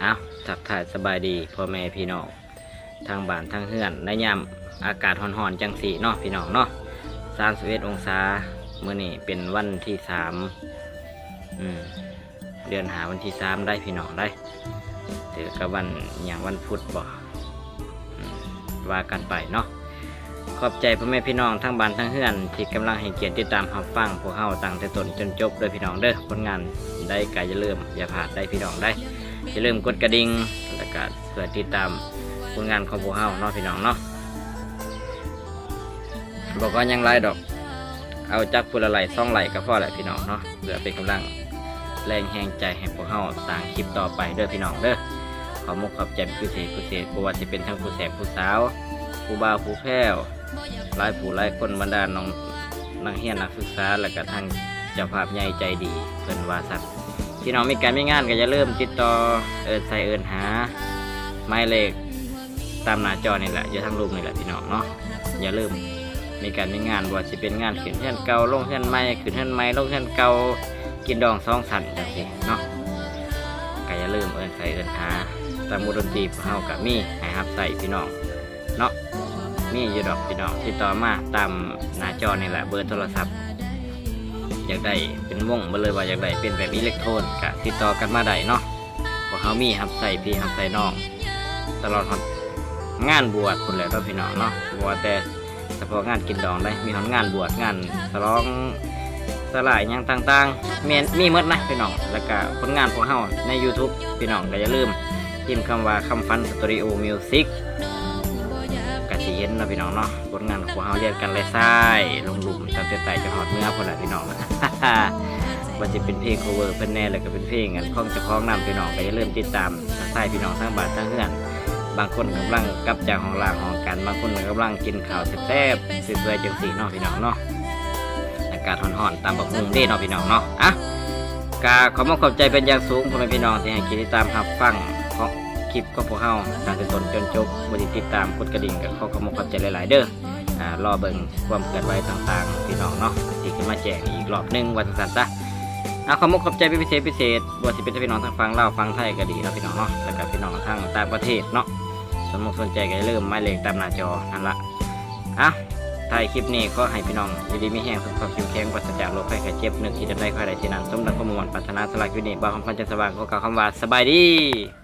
ເອົາ ທັກທາຍສະບາຍດີພໍ່ແມ່ພີ່ນ້ອງ ທັງບ້ານທັງເຮືອນ ໃນຍາມອາກາດຮ້ອນໆ ຈັ່ງຊີ້ເນາະ ພີ່ນ້ອງເນາະ. ສາມສິບເອັດອົງສາ ມື້ນີ້ເປັນວັນທີສາມ ອືມ ເດືອນຫ້າ ວັນທີສາມໄດ໋ ພີ່ນ້ອງໄດ໋ ຖືກກັບວັນຫຍັງ ວັນພຸດບໍ ອືມ ວ່າກັນໄປເນາະ. ຂອບໃຈພໍ່ແມ່ພີ່ນ້ອງທັງບ້ານທັງເຮືອນ ທີ່ກຳລັງໃຫ້ກຽດຕິດຕາມຮັບຟັງພວກເຮົາຕັ້ງແຕ່ຕົ້ນຈົນຈົບເດີພີ່ນ້ອງເດີ. ຜົນງານໃດກໍຢ່າລືມຢ່າພາດໄດ໋ພີ່ນ້ອງໄດ໋. ຢ່າລືມກົດກະດິ່ງ ແລ້ວກໍເພື່ອຕິດຕາມຜົນງານຂອງພວກເຮົາເນາະ ພີ່ນ້ອງເນາະ. ບໍ່ຂໍຫຍັງຫຼາຍດອກ ເອົາຈັກຜູ້ລະໄລ້ສອງໄລ້ກໍພໍແຫຼະພີ່ນ້ອງເນາະ ເພື່ອເປັນກຳລັງແຮງແຮງໃຈໃຫ້ພວກເຮົາສ້າງຄລິບຕໍ່ໄປເດີພີ່ນ້ອງເດີ. ຂໍມຸກຂອບໃຈເປັນພິເສດພິເສດ ບໍ່ວ່າຊິເປັນທັງຜູ້ແສບຜູ້ສາວ ຜູ້ບ່າວຜູ້ແພ້ວ ຫຼາຍຜູ້ຫຼາຍຄົນ ບັນດານ້ອງນັກຮຽນນັກສຶກສາ ແລ້ວກະທັງເຈົ້າພາບໃຫຍ່ໃຈດີເພິ່ນວ່າຊັ້ນ. ພີ່ນ້ອງມີການມີງານກໍຢ່າລືມຕິດຕໍ່ເອີ້ນໃສ່ເອີ້ນຫາ ໝາຍເລກຕາມໜ້າຈໍນີ້ແຫຼະ ຢູ່ທາງລຸ່ມນີ້ແຫຼະພີ່ນ້ອງເນາະ. ຢ່າລືມ ມີການມີງານ ບໍ່ວ່າຊິເປັນງານຂຶ້ນເຮືອນເກົ່າລົງເຮືອນໃໝ່ ຂຶ້ນເຮືອນໃໝ່ລົງເຮືອນເກົ່າ ກິນດອງສອງຊັ້ນຈັ່ງຊີ້ເນາະ ກໍຢ່າລືມເອີ້ນໃສ່ເອີ້ນຫາ. ຕາມວົງດົນຕີພວກເຮົາກໍມີໃຫ້ຮັບໃຊ້ພີ່ນ້ອງເນາະ ມີຢູ່ດອກພີ່ນ້ອງ ຕິດຕໍ່ມາຕາມໜ້າຈໍນີ້ແຫຼະ ເບີໂທລະສັບ. ຢາກໄດ້ເປັນວົງເບີ ຫຼືວ່າຢາກໄດ້ເປັນແບບອີເລັກໂທນ ກໍຕິດຕໍ່ກັນມາໄດ້ເນາະ. ພວກເຮົາມີຮັບໃຊ້ພີ່ຮັບໃຊ້ນ້ອງ ຕະຫຼອດຮອດງານບວດພຸ້ນແຫຼະເນາະ ພີ່ນ້ອງເນາະ. ບໍ່ວ່າແຕ່ສະເພາະງານກິນດອງໃດ໋ ມີຮອດງານບວດ ງານສະຫຼອງສະຫຼາຍຫຍັງຕ່າງໆ ແມ່ນມີໝົດນະພີ່ນ້ອງ. ແລ້ວກະຜົນງານພວກເຮົາໃນຢູທູບ ພີ່ນ້ອງກໍຢ່າລືມພິມຄຳວ່າ ຄຳຝັນສະຕູດິໂອມິວສິກ ກໍຊິເຫັນເນາະ ພີ່ນ້ອງເນາະ. ຜົນງານຂອງເຮົາລຽນກັນແລະຊາຍລົງລຸ່ມ ຕັ້ງແຕ່ໃຕ້ຈົນຮອດເໜືອພຸ້ນແຫຼະພີ່ນ້ອງ. ວ່າຊິເປັນເພງ cover ເພິ່ນແດ່ ແລ້ວກໍເປັນເພງ ອັນ ຂອງເຈົ້າຂອງນຳ ພີ່ນ້ອງກໍຢ່າລືມຕິດຕາມທັກທາຍພີ່ນ້ອງທັງບ້ານທັງເຮືອນ. ບາງຄົນກຳລັງກັບຈາກຫ້ອງລ້າງຫ້ອງການ ບາງຄົນກໍກຳລັງກິນເຂົ້າແຊບໆ ສວຍໆ ຈັ່ງຊີ້ເນາະ ພີ່ນ້ອງເນາະ. ອາກາດຮ້ອນໆ ຕຳບັກຫຸ່ງເດ້ເນາະ ພີ່ນ້ອງເນາະ. ອະ ກະຂໍຂອບອົກຂອບໃຈເປັນຢ່າງສູງ ພໍ່ແມ່ພີ່ນ້ອງທີ່ໃຫ້ກຽດຕິດຕາມຮັບຟັງ ເພາະ ຄລິບຂອງພວກເຮົາຕັ້ງແຕ່ຕົ້ນຈົນຈົບ ຜູ້ທີ່ຕິດຕາມກົດກະດິ່ງ ກໍຂໍຂອບອົກຂອບໃຈຫຼາຍໆເດີ. ອ່າ ລໍເບິ່ງຄວາມເຄື່ອນໄຫວຕ່າງໆ ພີ່ນ້ອງເນາະ ທີ່ຈະມາແຈ້ງອີກຮອບໜຶ່ງວ່າຊັ້ນຊະ. ອ່າ ຂໍຂອບອົກຂອບໃຈເປັນພິເສດພິເສດ ບໍ່ວ່າຊິເປັນພີ່ນ້ອງທາງຝັ່ງລາວຝັ່ງໄທກໍດີເນາະ ພີ່ນ້ອງເນາະ ແລ້ວກໍພີ່ນ້ອງທາງຕ່າງປະເທດເນາະ. ສົນອົກສົນໃຈກໍຢ່າລືມໝາຍເລກຕາມໜ້າຈໍນັ້ນລະ. ອ່າ ທ້າຍຄລິບນີ້ ຂໍໃຫ້ພີ່ນ້ອງຢູ່ດີມີແຮງ ສຸຂະພາບເຂັ້ມແຂງ ປາສະຈາກໂລກໄພໄຂ້ເຈັບ ນຶກຄິດອັນໃດ ຂໍໃຫ້ໄດ້ສິ່ງນັ້ນ ສົມດັ່ງຄວາມມຸ່ງໝັ້ນປາດຖະໜາ. ສຳລັບຄລິບນີ້ ບ່າວຄຳພັນ ຈັນສະຫວ່າງ ຂໍກ່າວຄຳວ່າ ສະບາຍດີ.